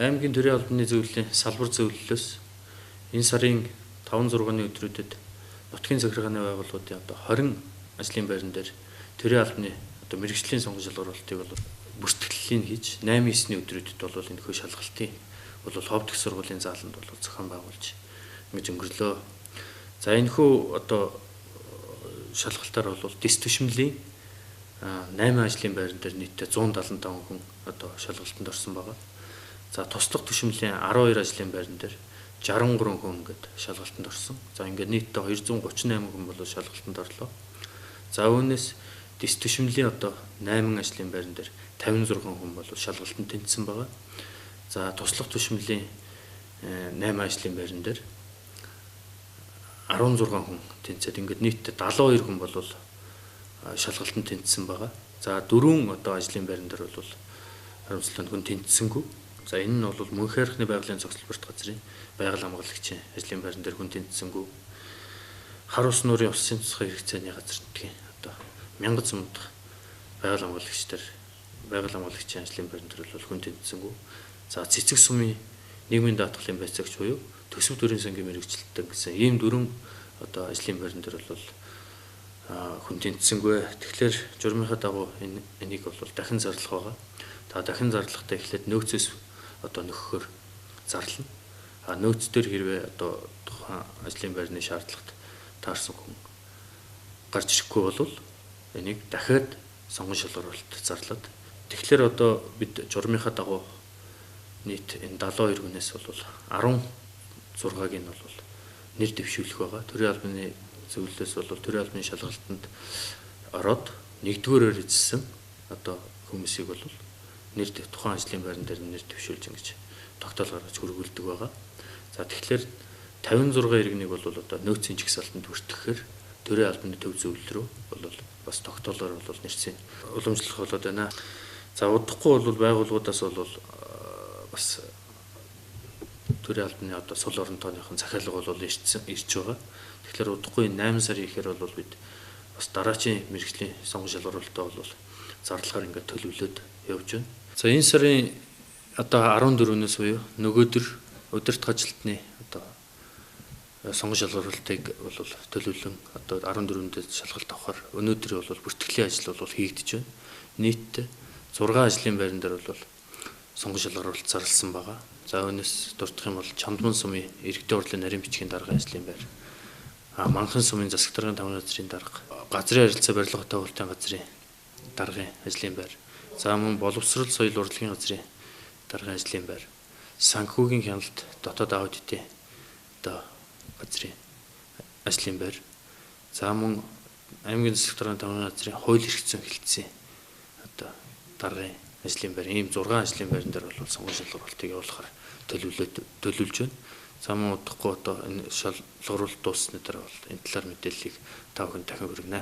Аймгийн төрийн албаны зөвлөлийн салбар зөвлөлөөс энэ сарын 5-6-ны өдрүүдэд нутгийн захиргааны байгууллагуудын одоо 20 ажлын байран дээр төрийн албаны одоо мэргэжлийн сонгон шалгаруулалтыг бол бүртгэлийг хийж 8-9-ний өдрүүдэд бол энэхүү шалгалтын бол ховд их сургуулийн зааланд бол зохион байгуулж ингэж өнгөрлөө. За энэхүү одоо шалгалтаар бол дэс түшмлийн 8 ажлын байран дээр нийтдээ 175 хүн одоо шалгалтанд орсон байгаа. За туслах түшмлийн 12 ажлын байран дээр 63 хүн ингээд шалгалтанд орсон. За ингээд нийтдээ 238 хүн бол шалгалтанд орлоо. За үүнээс дэс түшмлийн одоо 8 ажлын байран дээр 56 хүн бол шалгалтанд тэнцсэн байгаа. За туслах түшмлийн 8 ажлын байран дээр 16 хүн тэнцээд ингээд нийтдээ 72 хүн бол шалгалтанд тэнцсэн байгаа. За дөрвөн одоо ажлын байран дээр бол харамсалтай нь хүн тэнцсэнгүй. За энэ нь бол мөнх хайрхны байгалийн зогсолборт газрын байгаль хамгаалагчийн ажлын байран дээр хүн тэнцсэнгүй. Хар ус нуурын усын тусгай хэрэгцээний газар нутгийн одоо мянган сумдах байгаль хамгаалагч дээр байгаль хамгаалагчийн ажлын байран дээр бол хүн тэнцсэнгүй. За цэцэг сумын нийгмийн даатгалын байцаагч буюу төсөв төрийн сангийн мэргэжилтэн гэсэн ийм дөрвөн одоо ажлын байран дээр бол хүн тэнцсэнгүй. Тэгэхээр журмынхаа дагуу энийг бол дахин зарлах байгаа. Та дахин зарлахдаа эхлээд нөөцөөс одоо нөхөхөөр зарлана. А нөөц дээр хэрвээ одоо тухайн ажлын байрны шаардлагат таарсан хүн гарч ирэхгүй бол энийг дахиад сонгон шалгаруулалт зарлаад. Тэгэхээр одоо бид журмынхаа дагуу нийт энэ 72 хүнээс бол 16-г нь бол нэр дэвшүүлэх байгаа. Төрийн албаны зөвлөлөөс бол төрийн албаны шалгалтанд ороод нэгдүгээрээр эзэлсэн одоо хүмүүсийг бол нэр тухайн ажлын байран дээр нэр дэвшүүлж ингэж тогтоол гаргаж хөргүүлдэг байгаа. За тэгэхээр 56 иргэнийг бол одоо нөөцийн жагсаалтанд бүртгэхээр төрийн албаны төв зөвлөл рүү бол бас тогтоолоор бол нэрсийн уламжлах болоод байна. За удахгүй бол байгууллагуудаас бол бас төрийн албаны одоо сул орон тооныхон захиалга бол ирж байгаа. Тэгэхээр удахгүй 8 сарын ихээр бол бид бас дараачийн мэргэжлийн сонгон шалгаруулалтаа бол зарлахаар ингээд төлөвлөд явж байна. За энэ сарын одоо 14-өөс буюу нөгөөдөр удирдах ажилтны одоо сонгон шалгаруулалтыг бол төлөвлөн одоо 14-нд шалгалт авахар өнөөдөр бол бүртгэлийн ажил бол хийгдэж байна. Нийтдээ 6 ажлын байран дээр бол сонгон шалгаруулалт зарласан байгаа. За үүнээс дурдах юм бол Чамдман сумын иргэдийн хурлын нарийн бичгийн даргын ажлын байр, Манхан сумын засаг даргын таван газрын дарга, газрын харилцаа барилга хотоолтын газрын даргын ажлын байр, за мөн боловсрол соёл урлагийн газрын даргын ажлын байр, санхүүгийн хяналт дотоод аудитын одоо газрын ажлын байр, за мөн аймгийн засаг даргын таван газрын хууль эрх зүйн хэлтсийн одоо даргын ажлын байр, ийм 6 ажлын байран дээр бол сонгон шалгаруулалтыг явуулахар төлөвлөж байна. За мөн удахгүй одоо энэ шалгаруулалт дууссаны дараа бол энэ талаар мэдээллийг та бүхэн дахин хүргэнэ.